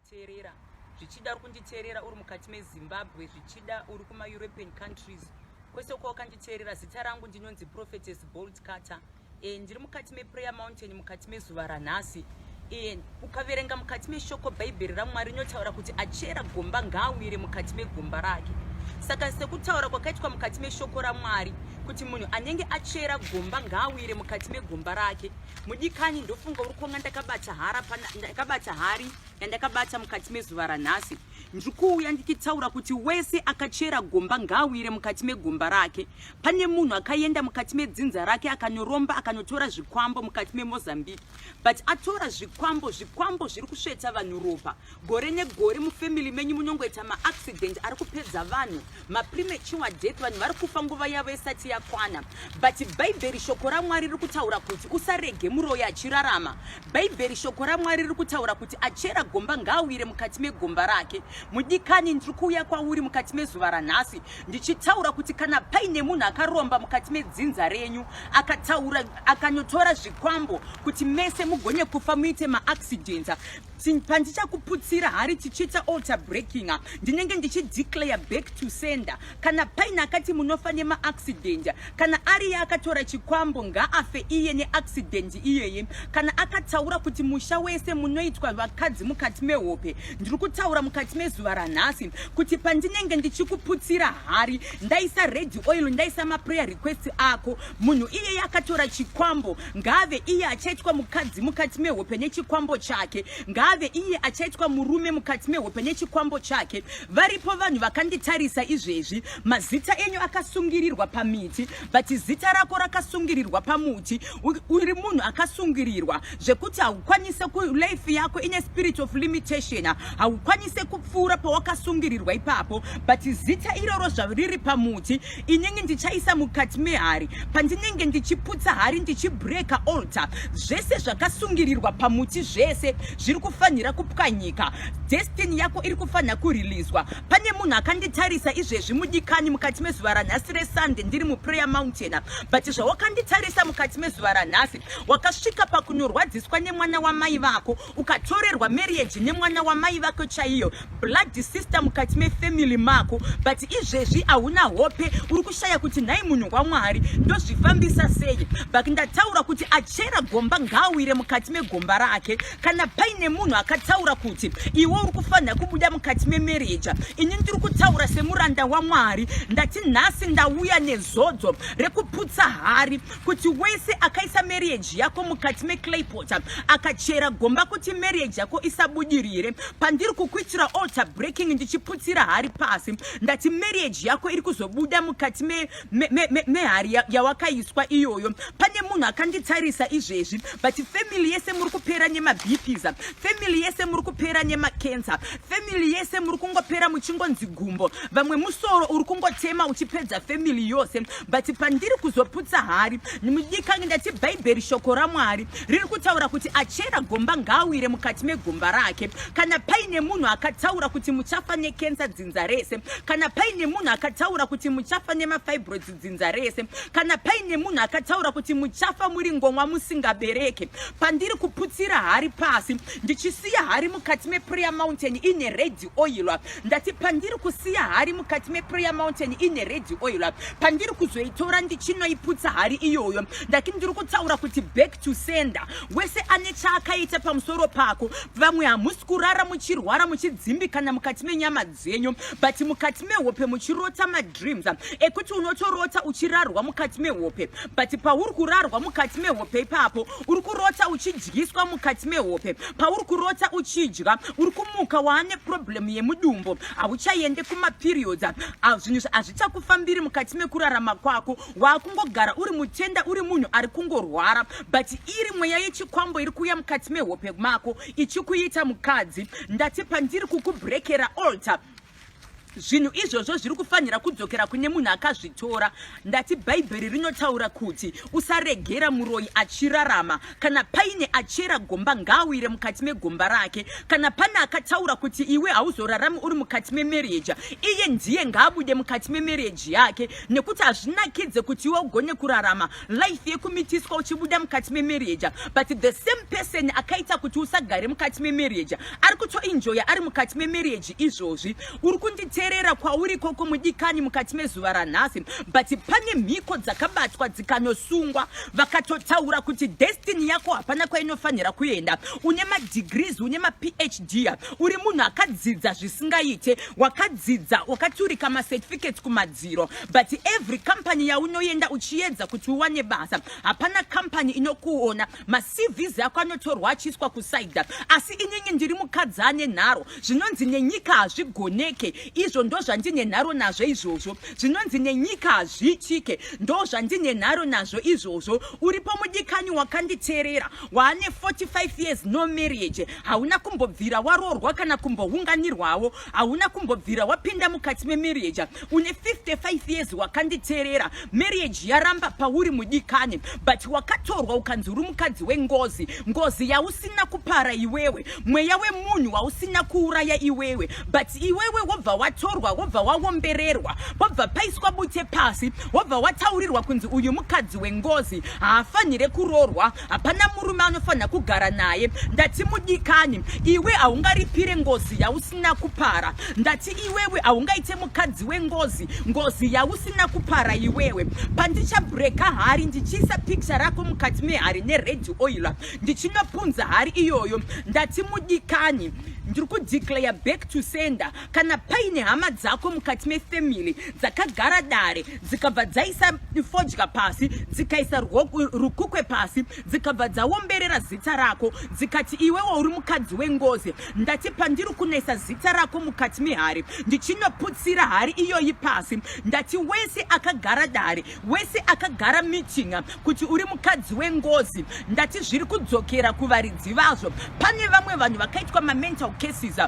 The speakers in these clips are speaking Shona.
Teerera, zvichida uri kunditeerera uri mukati meZimbabwe, zvichida uri kumaEuropean countries, kwese kwawakanditeerera, zita rangu ndinonzi Prophetess Bolt Cutter. Ndiri mukati mePrayer Mountain mukati mezuva ranhasi. Ukaverenga mukati meshoko Bhaibheri raMwari rinotaura kuti achera gomba ngaawire mukati megomba rake. Saka sekutaura kwakaitwa mukati meshoko raMwari kuti munhu anenge achera gomba ngaawire mukati megomba rake. Mudikani, ndofunga uri kuonga ndakabata hara pana, ndakabata hari yandakabata mukati mezuva ranhasi. Ndiri kuuya ndichitaura kuti wese akachera gomba ngaawire mukati megomba rake. Pane munhu akaenda mukati medzinza rake akanoromba akanotora zvikwambo mukati meMozambique, but atora zvikwambo, zvikwambo zviri kusveta vanhu ropa. Gore negore mufamily menyu munongoita maaccident ari kupedza vanhu, mapremature death, vanhu vari kufa nguva yavo isati yakwana. But Bhaibheri shoko raMwari riri kutaura kuti usarege muroyi achirarama. Bhaibheri shoko raMwari riri kutaura kuti achera gomba ngaawire mukati megomba rake. Mudikani, ndiri kuuya kwauri mukati mezuva ranhasi ndichitaura kuti kana paine munhu akaromba mukati medzinza renyu, akataura akanotora zvikwambo kuti mese mugone kufa muite maaccidents, pandichakuputsira hari tichiita altar breaking, ndinenge ndichideclare back to sender. Kana paine akati munofa nemaaccident, kana ariye akatora chikwambo, ngaafe iye neaccident iyeye. Kana akataura kuti musha wese munoitwa vakadzi mukati mehope, ndiri kutaura mukati mezuva ranhasi kuti pandinenge ndichikuputsira hari, ndaisa red oil, ndaisa maprayer request ako, munhu iyeye akatora chikwambo ngaave iye achaitwa mukadzi mukati mehope nechikwambo chake, ngaave iye achaitwa murume mukati mehope nechikwambo chake. Varipo vanhu vakanditarisa izvezvi, mazita enyu akasungirirwa pamiti, but zita rako rakasungirirwa pamuti, uri munhu akasungirirwa zvekuti haukwanise, life yako ine spirit of limitation, haukwanise kupfuura pawakasungirirwa ipapo. But zita iroro zvariri pamuti, inini ndichaisa mukati mehari. Pandinenge ndichiputsa hari, ndichibreka altar, zvese zvakasungirirwa pamuti zvese zviri kufanira kupwanyika. Destiny yako iri kufanira kureleaswa. Pane munhu akanditarisa izvezvi, mudikani, mukati mezuva ranhasi reSunday, ndiri muPrayer Mountain, but zvawakanditarisa mukati mezuva ranhasi, wakasvika pakunorwadziswa nemwana wamai vako, ukatorerwa marriage nemwana wamai vako chaiyo, blood sister mukati mefamily mako. But izvezvi hauna hope, uri kushaya kuti nhai munhu waMwari, ndozvifambisa sei? But ndataura kuti achera gomba ngaawire mukati megomba rake. Kana paine munhu akataura kuti iwe uri kufanira kubuda mukati memarriage, ini ndiri kutaura semuranda waMwari, ndati nhasi ndauya nezodzo rekuputsa hari kuti wese akaisa marriage yako mukati meclaypot, akachera gomba kuti marriage yako isabudirire, pandiri kukuitira altar breaking ndichiputsira hari pasi, ndati marriage yako iri kuzobuda mukati mehari me, me, me yawakaiswa iyoyo. Pane munhu akanditarisa izvezvi, but family yese muri kupera nemaBPs, family yese muri kupera nemacancer, family yese muri kungopera muchingonzi gumbo, vamwe musoro uri kungotema uchipedza family yose. But pandiri kuzoputsa hari, mudikani, ndati Bhaibheri shoko raMwari riri kutaura kuti achera gomba ngaawire mukati megomba rake. Kana paine munhu akataura kuti muchafa necancer dzinza rese, kana paine munhu akataura kuti muchafa nemafibroids dzinza rese, kana paine munhu akataura kuti muchafa muri ngomwa musingabereke, pandiri kuputsira hari pasi ndichisiya hari mukati mePrayer Mountain ine red oil, ndati pandiri kusiya hari mukati mePrayer Mountain ine red oil, pandiri kuzoitora ndichinoiputsa hari iyoyo, ndati ndiri kutaura kuti back to sender wese ane chaakaita pamusoro pako. Vamwe hamusi kurara muchirwara, muchidzimbikana mukati menyama dzenyu, but mukati mehope muchirota madreams ekuti unotorota uchirarwa mukati mehope, but pauri kurarwa mukati mehope ipapo uri kurota uchidyiswa mukati mehope. Pauri kurota uchidya, uri kumuka waane problem yemudumbu, hauchaende kumaperiods, zvinhu hazvichakufambiri mukati mekurarama kwako, waakungogara uri mutenda, uri munhu ari kungorwara, but iri mweya yechikwambo iri kuuya mukati mehope mako ichikuita mukadzi. Ndati pandiri kukubrekera altar. Zvinhu izvozvo zviri kufanira kudzokera kune munhu akazvitora. Ndati Bhaibheri rinotaura kuti usaregera muroyi achirarama. Kana paine achera gomba ngaawire mukati megomba rake. Kana pane akataura kuti iwe hauzorarami uri mukati memarriage, iye ndiye ngaabude mukati memarriage yake, nekuti hazvinakidze kuti iwe ugone kurarama life yekumitiswa uchibuda mukati memarriage, but the same person akaita kuti usagare mukati memarriage ari kutoenjoya ari mukati memarriage izvozvi. Uri kunditeerera kwauri ikoko mudikani mukati mezuva ranhasi, but pane mhiko dzakabatwa dzikanosungwa, vakatotaura kuti destiny yako hapana kwainofanira kuenda. Une madegrees, une maPhD, uri munhu akadzidza zvisingaite, wakadzidza wakaturika macertificates kumadziro, but every company yaunoenda uchiedza kuti uwane basa, hapana company inokuona. MaCVs ako anotorwa achiiswa kusaida. Asi inini ndiri mukadzi ane nharo. Zvinonzi nenyika hazvigoneke, izvo ndo zvandine nharo nazvo izvozvo. Zvinonzi nenyika hazviitike, ndo zvandine nharo nazvo izvozvo. Uripo mudikani wakanditeerera, waane 45 years, no marriage, hauna kumbobvira waroorwa kana kumbounganirwawo, hauna kumbobvira wapinda mukati memarriage. Une 55 years wakanditeerera, marriage yaramba pauri mudikani, but wakatorwa ukanzi uri mukadzi wengozi, ngozi yausina kupara iwewe, mweya wemunhu wausina kuuraya iwewe, but iwewe wobva watorwa, wobva waombererwa, wobva paiswa bute pasi, wobva wataurirwa kunzi uyu mukadzi wengozi, haafanire kuroorwa, hapana murume anofanira kugara naye. Ndati mudikani, iwe haungaripire ngozi yausina kupara. Ndati iwewe haungaite mukadzi wengozi, ngozi yausina kupara iwewe. Pandichabreaka hari, ndichiisa picture rako mukati mehari nered oil, ndichinopunza hari iyoyo, ndati mudikani, ndiri kudeclare back to sender. Kana paine hama dzako mukati mefamily dzakagara dare, dzikabva dzaisa fodya pasi, dzikaisa rukukwe pasi, dzikabva dzaomberera zita rako, dzikati iwewo uri mukadzi wengozi, ndati pandiri kunoisa zita rako mukati mehari, ndichinoputsira hari iyoyi pasi, ndati wese akagara dare, wese akagara meeting kuti uri mukadzi wengozi, ndati zviri kudzokera kuvaridzi vazvo. Pane vamwe vanhu vakaitwa mamental cases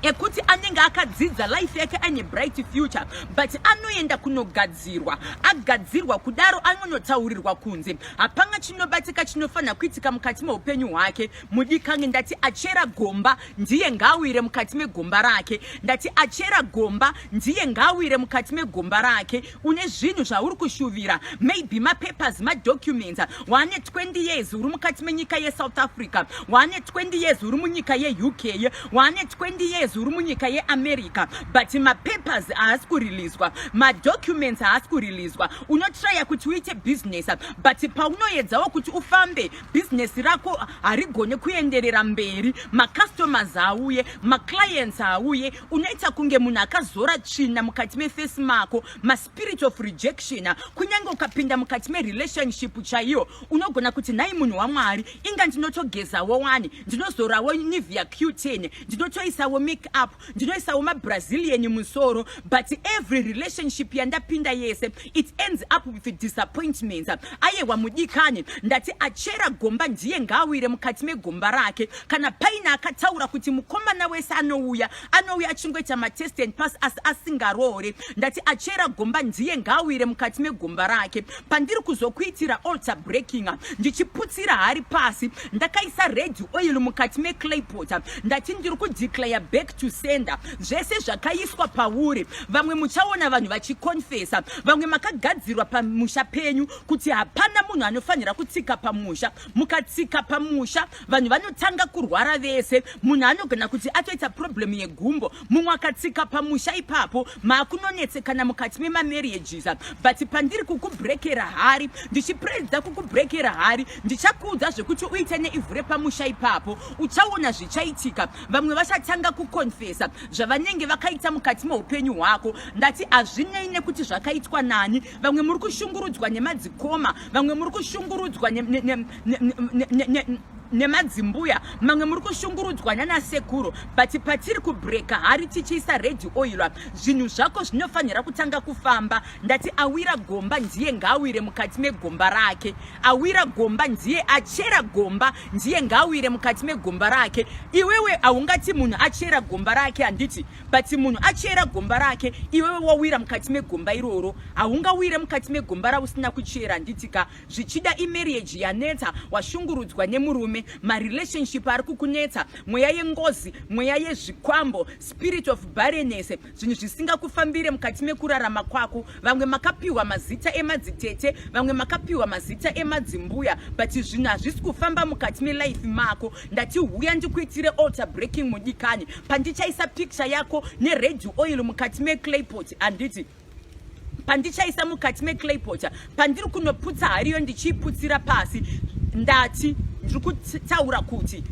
ekuti anenge akadzidza, life yake aine bright future, but anoenda kunogadzirwa, agadzirwa kudaro anonotaurirwa kunze, hapana chinobatika chinofanira kuitika mukati meupenyu hwake. Mudikange, ndati achera gomba ndiye ngaawire mukati megomba rake. Ndati achera gomba ndiye ngaawire mukati megomba rake. Une zvinhu zvauri kushuvira, maybe mapapers, madocuments, waane 20 years uri mukati menyika yeSouth Africa, waane 20 years uri munyika yeUK, waane 20 years uri munyika yeAmerica, but mapapers haasi kureleaswa, madocuments haasi kureleaswa. Unotraya kuti uite business, but paunoedzawo kuti ufambe, bhizinesi rako harigone kuenderera mberi, macustomers auye, maclients auye, unoita kunge munhu akazora tsvina mukati meface mako. Maspirit of rejection. Kunyange ukapinda mukati merelationship chaiyo, unogona kuti, "Nhai munhu waMwari, inga ndinotogezawo wani, ndinozorawo Nivea Q10, ndinotoisawo make up, ndinoisawo mabrazilian musoro, but every relationship yandapinda yese, it ends up with disappointments." Ayewa mudikani, ndati achera gomba ndiye ngaawire mukati megomba rake. Kana paine akataura kuti mukomana wese anouya, anouya achingoita matest and pass asi asingaroore, ndati achera gomba ndiye ngaawire mukati megomba rake. Pandiri kuzokuitira altar breaking, ndichiputsira hari pasi, ndakaisa red oil mukati meclay pot, ndati ndiri kudeclare back to sender zvese zvakaiswa pauri. Vamwe muchaona vanhu vachikonfesa. Vamwe makagadzirwa pamusha penyu kuti hapana munhu anofanira kutsika pamusha. Mukatsika pamusha, vanhu vanotanga kurwara vese. Munhu anogona kuti atoita problem yegumbo, mumwe akatsika pamusha ipapo, maakunonetsekana mukati memamarriages. But pandiri kukubrekera hari, ndichipreedza kukubrekera hari, ndichakuudza zvekuti uite neivhu repamusha ipapo. Uchaona zvichaitika. Vamwe vachatanga kukonfesa zvavanenge vakaita mukati meupenyu hwako. Ndati hazvinei nekuti zvakaitwa nani. Vamwe muri kushungurudzwa nemadzikoma, vamwe muri kushungurudzwa ne, ne, ne, ne, ne, ne, ne, Nemadzimbuya mamwe muri kushungurudzwa nanasekuru, but patiri kubreka hari tichiisa red oil, zvinhu zvako zvinofanira kutanga kufamba. Ndati awira gomba ndiye ngaawire mukati megomba rake. Awira gomba ndiye achera gomba, ndiye ngaawire mukati megomba rake. Iwewe haungati munhu achera gomba rake, handiti? But munhu achera gomba rake, iwewe wawira mukati megomba iroro. Haungawire mukati megomba rausina kuchera, handiti ka? Zvichida imarriage yanetsa, washungurudzwa nemurume, marelationship ari kukunetsa, mweya yengozi, mweya yezvikwambo, spirit of barrenness, zvinhu zvisingakufambire mukati mekurarama kwako. Vamwe makapiwa mazita emadzitete, vamwe makapiwa mazita emadzimbuya, but zvinhu hazvisi kufamba mukati melife mako. Ndati huya ndikuitire altar breaking, mudikani, pandichaisa picture yako nered oil mukati meclaypot, handiti? Pandichaisa mukati meclaypot, pandiri kunoputsa hariyo ndichiiputsira pasi. Ndati ndiri kutaura kuti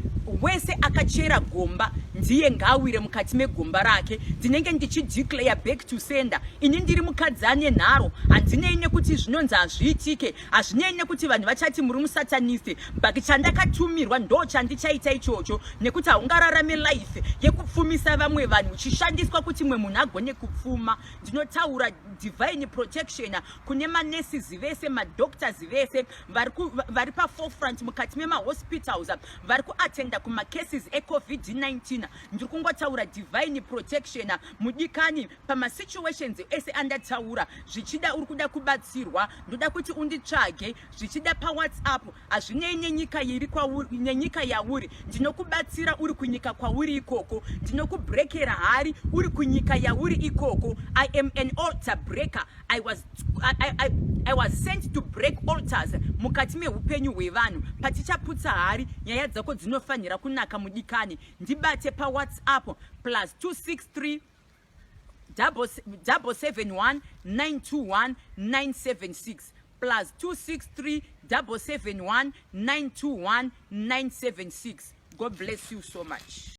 wese akachera gomba ndiye ngaawire mukati megomba rake. Ndinenge ndichideclare back to sender. Ini ndiri mukadzi ane nharo. Handinei nekuti zvinonzi hazviitike, hazvinei nekuti vanhu vachati muri musatanist, but chandakatumirwa ndo chandichaita ichocho, nekuti haungararame life yekupfumisa vamwe vanhu uchishandiswa kuti mwe munhu agone kupfuma. Ndinotaura divine protection kune manurses vese, madoctors vese vari paforefront mukati memahospitals, vari kuatenda kumacases eCOVID-19. Ndiri kungotaura divine protection, mudikani, pamasituations ese andataura. Zvichida uri kuda kubatsirwa, ndoda kuti unditsvage, zvichida paWhatsApp. Hazvinei nenyika iri nenyika yauri, ndinokubatsira uri kunyika kwauri ikoko. Ndinokubrekera hari uri kunyika yauri ikoko. I am an altar breaker. I was sent to break altars mukati meupenyu hwevanhu. Patichaputsa hari, nyaya dzako dzinofanira kunaka. Mudikani, ndibate paWhatsApp, +263 771 921 976, +263 771 921 976. God bless you so much.